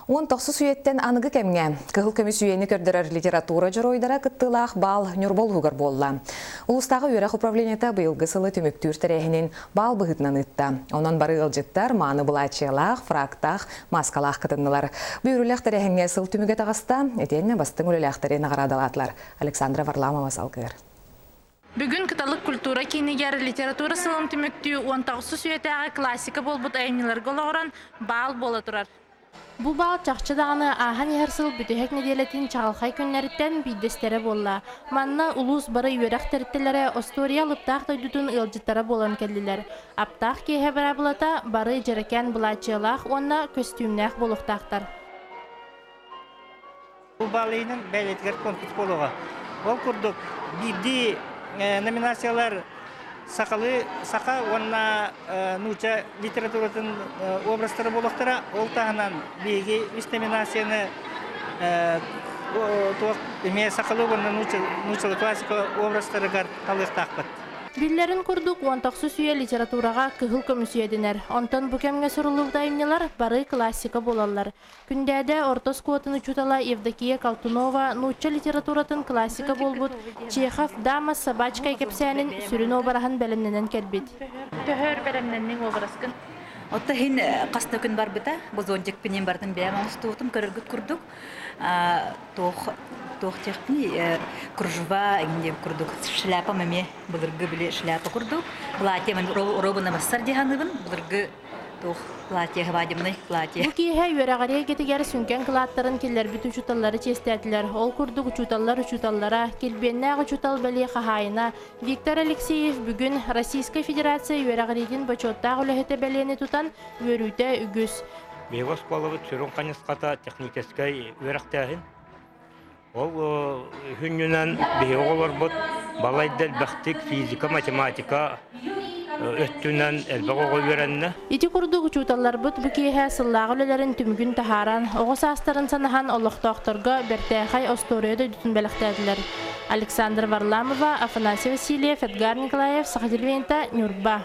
Уон тохсус үйэттэн аныгы кэмҥэ кыһыл көмүс үйэни көрдөрөр литература дьоруойдара кыттыылаах баал Ньурба улууһугар буолла. Улуустааҕы үөрэх управлениета быйылгы сылы түмүктүүр тэрээһинин баал быһыытынан ыытта. Онон бары ыалдьыттар мааны былаачыйалаах, фрактаах, мааскалаах кытыннылар. Бу үөрүүлээх тэрээһиҥҥэ сыл түмүгэ таҕыста, итиэннэ бастыҥ үлэлээхтэри наҕараадалаатылар. Александра Варламова салгыыр. Бүгүн Кыталык культура киинигэр литература сылын түмүктүү 19 үйэтээҕи классика буолбут айымньыларга олоҕуран баал буола турар. Бу баал чахчы даҕаны ааһан иһэр сыл бүтэһик нэдиэлэтин чаҕылхай күннэриттэн биирдэстэрэ буолла. Манна улуус бары үөрэх тэрилтэлэрэ остуоруйа алыптаах дойдутун ыалдьыттара буолан кэллилэр. Аптаах киэһэ быраабылата бары дьэрэкээн былаачыйалаах уонна көстүүмнээх буолуохтаахтар. Бу баалыйынан бэйэлэригэр конкурс буолуоҕа. Ол курдук биирдии номинациялар сахалыы саха уонна нуучча литературатын образтара буолуохтара. Ол таһынан биһиги үс номинацияны туох эмиэ сахалыы уонна нууччалыы классика образтарыгар талыахтаахпыт. Биллэрин курдук, 19 үйэ литератураҕа кыһыл көмүс үйэ дэнэр. Онтон бу кэмҥэ суруллубут айымньылар бары классика буолаллар. Күндээдэ орто оскуолатын учуутала Евдокия Колтунова нуучча литературатын классика буолбут Чехов «Дама с собачкой» кэпсээнин сүрүн уобараһын бэлэмнэнэн кэлбит. Төһөр бэлэмнэнниҥ уобараскын? Отто иһин хас да күн барбыта. Бу зонтикпин бардым бэйэм оҥостубутум көрөргүт курдук. Туох туох диэхпиний кружева иҥин курдук шляпам эмиэ былыргы били шляпа курдук. Платье робына бассар дии саныыбын. Былыргы туох платье свадебный платье. Бу киэһэ үөрэҕирии эйгэтигэр сүҥкэн кылааттарын киллэрбит учууталлары чиэстээтилэр. Ол курдук учууталлар учууталлара, килбиэннээх учуутал бэлиэ хаһаайына Виктор Алексеев бүгүн Российскай Федерация үөрэҕириитин бочуоттаах үлэһитэ бэлиэни тутан үөрүүтэ үгүс. Биһиги оскуолабыт сүрүн хайысхата техническэй үөрэхтээһин. Ол үһүнньүнэн биһиги оҕолорбут балайда элбэхтик физика, математика өттүнэн элбэх оҕо үөрэннэ. Ити курдук учууталларбыт бу киэһэ сыллааҕы үлэлэрин түмүгүн таһааран, оҕо саастарын санаһан олохтоохторго бэртээхэй остуоруйа дойдутун бэлэхтээтилэр. Александра Варламова, Афанасий Васильев, Эдгар Николаев, Саха телевидениета, Ньурба.